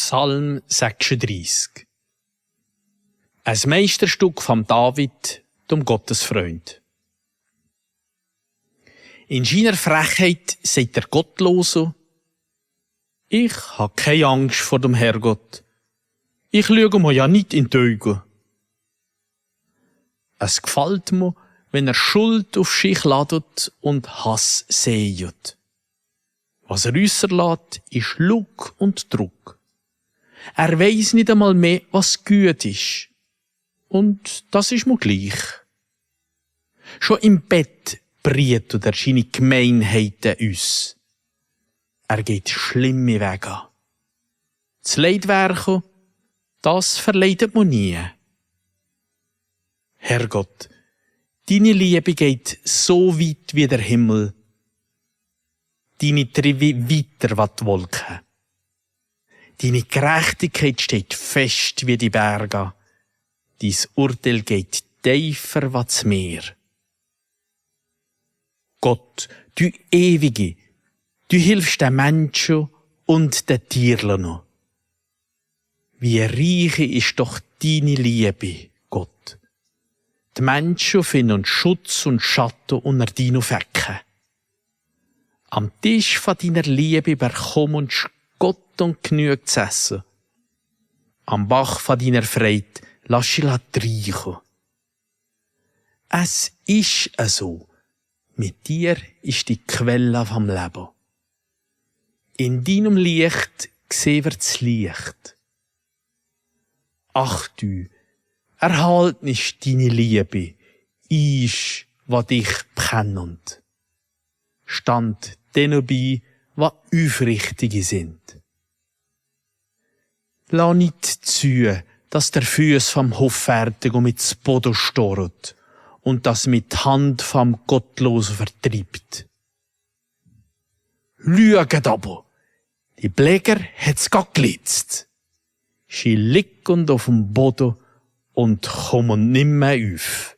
Psalm 36. Ein Meisterstück von David, dem Gottesfreund. In seiner Frechheit sagt der Gottlose: Ich habe keine Angst vor dem Herrgott. Ich schaue mir ja nicht in die Augen. Es gefällt mir, wenn er Schuld auf sich ladet und Hass säet. Was er äusserlässt, ist Lug und Druck. Er weiss nicht einmal mehr, was gut ist. Und das ist mir gleich. Schon im Bett breitet er seine Gemeinheiten uns. Er geht schlimme Wege an. Das Leidwerken, das verleidet man nie. Herrgott, deine Liebe geht so weit wie der Himmel. Deine Triebe weiter wie die Wolken. Deine Gerechtigkeit steht fest wie die Berge. Dein Urteil geht tiefer wie das Meer. Gott, du Ewige, du hilfst den Menschen und den Tieren noch. Wie reich ist doch deine Liebe, Gott. Die Menschen finden Schutz und Schatten unter deinen Fecken. Am Tisch von deiner Liebe bekommst Gott und genug zu essen. Am Bach von deiner Freude lass sie reichen. Es ist so. Mit dir ist die Quelle vom Leben. In deinem Licht sehen wir das Licht. Ach du, erhalt nicht deine Liebe, ich, was dich bekennend. Stand denen bei, was Aufrichtige sind. Lass nicht zu, dass der Fuß vom Hoffärtigen mit zu Boden storrt und das mit Hand vom Gottlosen vertreibt. Schaut aber, die Bläger hat's geglitzt. Sie liegen auf dem Boden und kommen nimmer auf.